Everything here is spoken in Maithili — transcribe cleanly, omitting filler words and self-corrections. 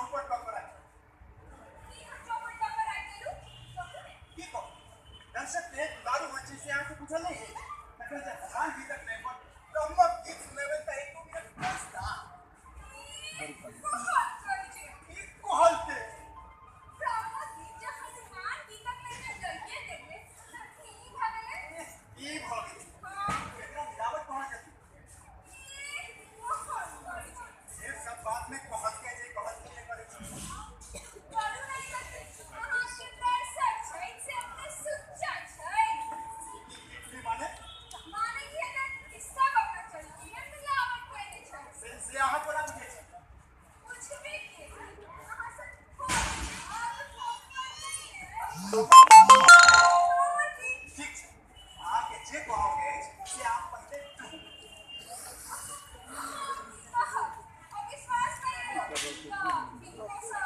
चौपट कऽ के राखि। की हम चौपट कऽ के राखि देलहुँ? कहू ने। की कहू? दर्शक केहन दुलारू होइ छै से अहाँके बुझल नहि अछि। तखन जे हनुमान गीतक नाम पर ब्रह्मक गीत सुनेबनि तऽ 1-2 मिनट बैसता। ई कहल करै छै। की कहलकै? ब्रह्मक गीत जे हनुमान गीतक लेल जे लइए देबै तऽ की भऽ गेलै? की भऽ गेलै? हँ। एकरा मिलावट कहल जेतै। ई कहल करै छै। से सब बातमे कहलकै जे कहलकै जे करै छी। करू नहि तऽ अहाँके दर्शक छै से अपने सुच्चा छै। की माने? माने की हेतै कि सब अपना चरित्रमे मिलावट कयने छै। से अहाँ कोना बुझै छी? बुझबे के अहाँ सब आब ठीक छै, अहाँके जे कहऽके अछि से अहाँ पहिले कहू। कहब अविश्वास करियौ तऽ किनकोसँ